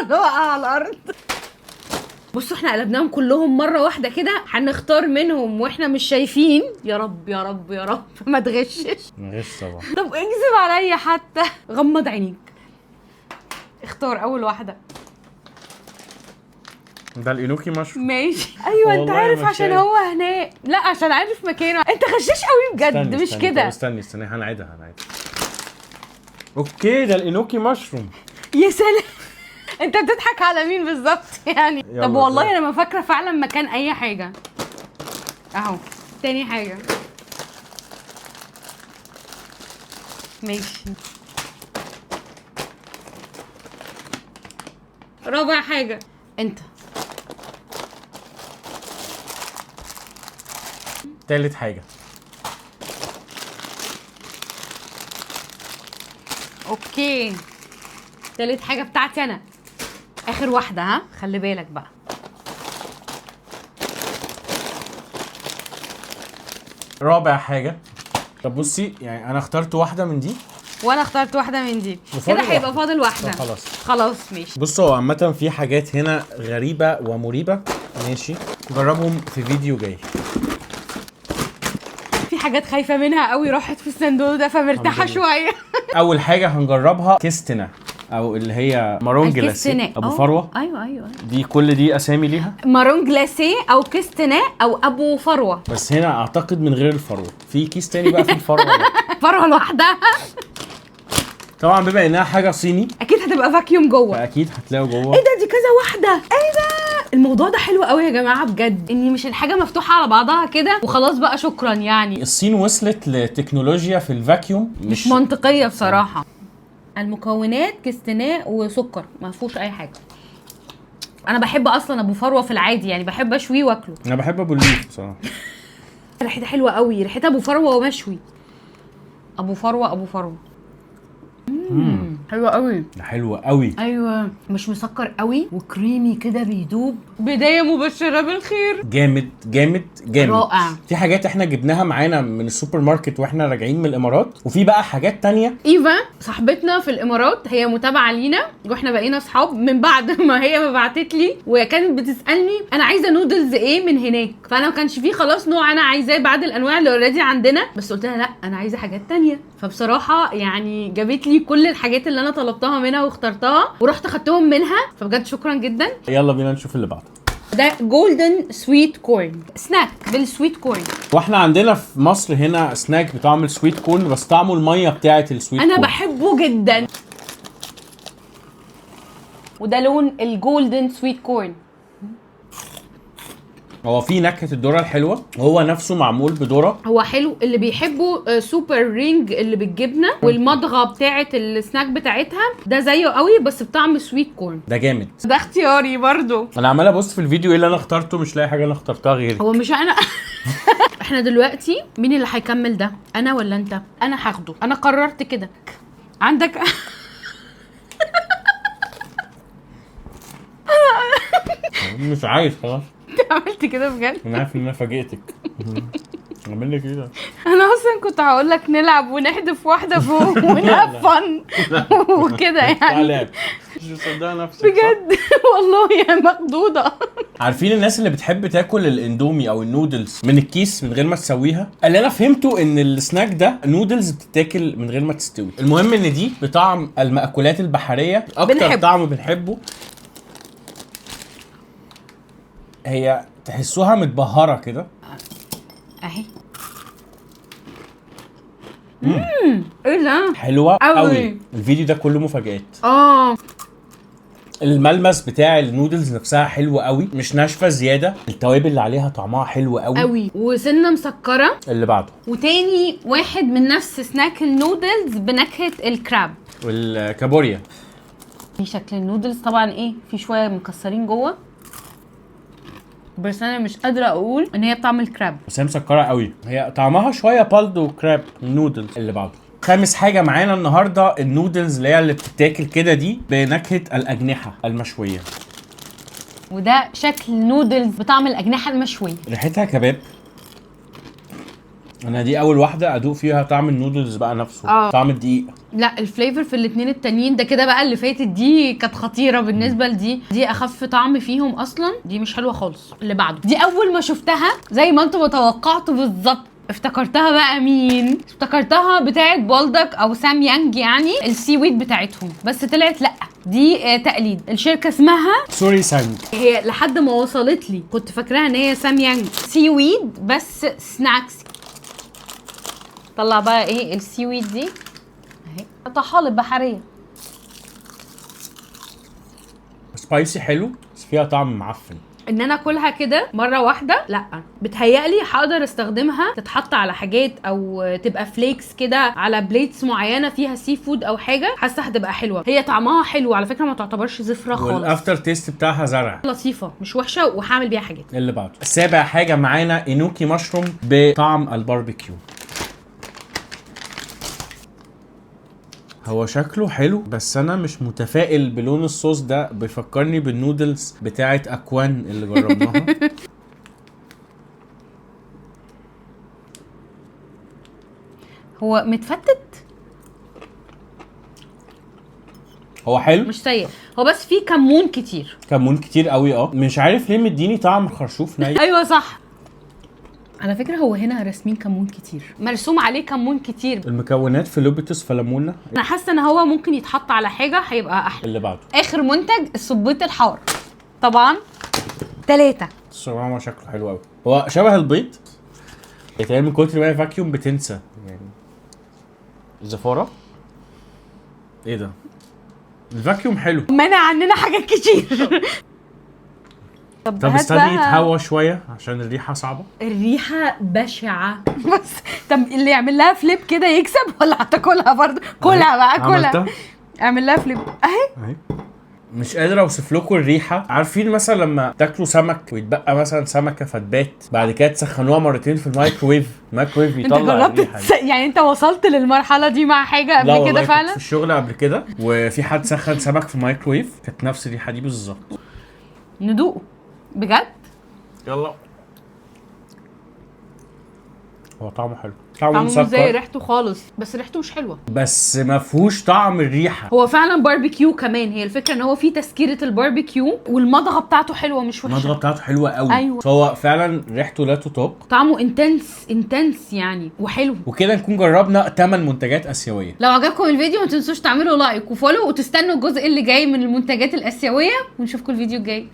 ولا وقع على الارض. بصوا احنا قلبناهم كلهم مرة واحدة كده، هنختار منهم واحنا مش شايفين. يا رب يا رب يا رب ما تغشش. ما غش طبعا. طب اكذب عليا حتى. غمض عينيك، اختار اول واحدة. ده ال enoki mushroom. ماشي. ايوه انت والله عارف ما عشان شايف. هو هناك. لا عشان عارف مكانه. انت غشاش قوي بجد. استني مش استني، طب كده. استني استني، هنعيدها هنعيدها. okay ده ال enoki mushroom. يا سلام، انت بتضحك على مين بالظبط يعني؟ يلا طب والله طيب. انا ما فاكره فعلا مكان اي حاجة. اهو تاني حاجة. ماشي. رابع حاجة انت. تالت حاجة. okay تالت حاجة بتاعتي انا، اخر واحدة. ها خلي بالك بقى. رابع حاجة. طب بصي يعني انا اخترت واحدة من دي وانا اخترت واحدة من دي، وفاضل كده هيبقى واحدة. فاضل واحدة. طب خلاص. خلاص ماشي. بصوا هو عامة في حاجات هنا غريبة ومريبه، ماشي جربهم في فيديو جاي. في حاجات خايفة منها قوي راحت في الصندوق ده، فمرتاحه الحمد لله. شوية. اول حاجة هنجربها كيستنا، او اللي هي marron glacé الكستناء. ابو فروه. ايوه ايوه ايوه، دي كل دي اسامي ليها. marron glacé او كستناء او ابو فروه. بس هنا اعتقد من غير الفروه، في كيس تاني بقى في الفروه ده. فروه لوحدها. طبعا بما انها حاجة صيني اكيد هتبقى vacuum جوه. فاكيد هتلاقوا جوه. ايه ده، دي كذا واحدة. ايه ده، الموضوع ده حلو قوي يا جماعة بجد، ان مش الحاجة مفتوحة على بعضها كده وخلاص بقى شكرا. يعني الصين وصلت لتكنولوجيا في ال vacuum مش منطقية بصراحة. المكونات كستناء وسكر، ما فيهوش اي حاجة. انا بحب اصلا ابو فروه في العادي، يعني بحب اشويه واكله. انا بحب ابو الليف بصراحة. ريحتها حلوة قوي، ريحتها ابو فروه ومشوي. ابو فروه ابو فروه. حلوة قوي. ده حلو قوي. ايوه مش مسكر قوي وكريمي كده بيدوب. بداية مبشرة بالخير. جامد جامد جامد. رائع. في حاجات احنا جبناها معانا من السوبر ماركت واحنا راجعين من الامارات، وفي بقى حاجات تانية. ايفا صاحبتنا في الامارات هي متابعه لينا، واحنا بقينا اصحاب من بعد ما هي ما بعتت لي، وكانت بتسالني انا عايزه نودلز ايه من هناك، فانا ما كانش فيه خلاص نوع انا عايزاه بعد الانواع اللي already عندنا، بس قلت لها لا انا عايزه حاجات تانية. فبصراحة يعني جابت لي كل الحاجات اللي انا طلبتها منها واخترتها ورحت خدتهم منها، فبجد شكرا جدا. يلا بينا نشوف اللي بعده. ده golden sweet corn snack بال sweet corn. واحنا عندنا في مصر هنا سناك بطعم ال sweet corn، بس طعمه المية بتاعه ال sweet انا corn. بحبه جدا. وده لون ال golden sweet corn. هو في نكهة الذرة الحلوة، وهو نفسه معمول بذرة. هو حلو. اللي بيحبوا super ring اللي بالجبنه والمضغه بتاعه السناك بتاعتها، ده زيه قوي بس بطعم sweet corn. ده جامد. ده اختياري برضو. انا عمال ابص في الفيديو ايه اللي انا اخترته، مش لاقي حاجة انا اخترتها غيري. هو مش انا. احنا دلوقتي مين اللي هيكمل ده، انا ولا انت؟ انا هاخده، انا قررت كده. عندك مش عايز خلاص. انت عملت كده بجد؟ انا عارف ان انا فاجئتك. عامل لك كده. انا اصلا كنت هقول لك نلعب ونحدف واحدة فوق ونهاف فن وكده يعني. لعب. مش مصدقه نفسك صح؟ بجد والله يا مخضوضه. عارفين الناس اللي بتحب تاكل الاندومي او النودلز من الكيس من غير ما تسويها؟ اللي انا فهمته ان السناك ده نودلز بتتاكل من غير ما تستوي. المهم ان دي بطعم المأكولات البحرية، اكتر بنحب. طعم بنحبه. هي تحسوها متبهره كده اهي. ايه ده؟ حلوة أوي. قوي. الفيديو ده كله مفاجآت. الملمس بتاع النودلز نفسها حلو قوي، مش ناشفة زيادة، التوابل اللي عليها طعمها حلو قوي قوي وسنة مسكره. اللي بعده وتاني واحد من نفس snack ال noodles بنكهه ال crab والكابوريا. في شكل النودلز طبعا ايه، في شوية مكسرين جوه، بس انا مش قادرة اقول ان هي بطعم ال crab. بس هي مسكره قوي، هي طعمها شوية بالدو crab noodles. اللي بعده خامس حاجة معانا النهارده النودلز اللي هي اللي بتتاكل كده دي بنكهه الاجنحة المشويه. وده شكل نودلز بطعم الاجنحة المشويه. ريحتها كباب. انا دي اول واحدة ادوق فيها طعم النودلز بقى نفسه. طعم الدقيق. لا ال flavor في الاثنين التانيين ده كده بقى، اللي فاتت دي كانت خطيرة بالنسبة لدي، دي اخف طعم فيهم اصلا، دي مش حلوة خالص. اللي بعده دي اول ما شفتها زي ما انتم توقعتوا بالظبط افتكرتها بقى مين؟ افتكرتها بتاعت بولدك او سام يانج، يعني ال seaweed بتاعتهم، بس طلعت لا دي تقليد. الشركة اسمها سوري سانج. هي لحد ما وصلت لي كنت فاكراها ان هي سام يانج seaweed بس snacks. طلع بقى ايه ال seaweed دي اهي، طحالب بحرية. spicy حلو بس فيها طعم معفن. ان انا اكلها كده مرة واحدة لا، بتهيألي هقدر استخدمها تتحط على حاجات او تبقى flakes كده على plates معينة فيها seafood او حاجة، حاسه هتبقى حلوة. هي طعمها حلو على فكرة، ما تعتبرش زفره خالص. وال after taste بتاعها زرع. لطيفة مش وحشة، وهعمل بيها حاجات. اللي بعده سابع حاجة معانا enoki mushroom بطعم الباربيكيو. هو شكله حلو بس انا مش متفائل بلون الصوص ده، بيفكرني بالنودلز بتاعه اكوان اللي جربناها. هو متفتت. هو حلو مش سيء، هو بس فيه كمون كتير. كمون كتير قوي. مش عارف ليه مديني طعم خرشوف ني. ايوه صح، على فكرة هو هنا راسمين كمون كتير، مرسوم عليه كمون كتير. المكونات فيلوبيتوس فلامونا. انا حاسه ان هو ممكن يتحط على حاجة هيبقى احلى. اللي بعده اخر منتج الصبيط الحار، طبعا 3. الصراحة شكله حلو قوي، هو شبه البيض يتعمل من كتر ما هي vacuum بتنسى يعني. زفاره ايه ده؟ ال vacuum حلو، منع عننا حاجات كتير. طب استني يتهوى شوية عشان الريحة صعبة. الريحة بشعة. بس طب اللي يعمل لها flip كده يكسب ولا هتاكلها برضه؟ كلها بقى، كلها. اعمل لها flip اهي. مش قادر اوصف لكم الريحة. عارفين مثلا لما تاكلوا سمك ويتبقى مثلا سمكة فتبات بعد كده تسخنوها مرتين في الميكروويف، الميكروويف بيطلع الريحة دي. يعني انت وصلت للمرحلة دي مع حاجة قبل كده فعلا؟ في الشغل قبل كده وفي حد سخن سمك في الميكروويف كانت نفس الريحة دي بالظبط. ندوقه بجد؟ يلا. هو طعمه حلو، طعمه مسكر زي ريحته خالص، بس ريحته مش حلوة، بس ما فيهوش طعم الريحة. هو فعلا باربيكيو كمان، هي الفكرة ان هو فيه تسكيره الباربيكيو والمضغه بتاعته حلوة مش وحشة. المضغة بتاعته حلوة قوي. أيوة. هو فعلا ريحته لا تطاق، طعمه intense intense يعني وحلو. وكده نكون جربنا 8 منتجات اسيوية. لو عجبكم الفيديو ما تنسوش تعملوا like و follow وتستنوا الجزء اللي جاي من المنتجات الاسيوية، ونشوفكم الفيديو الجاي.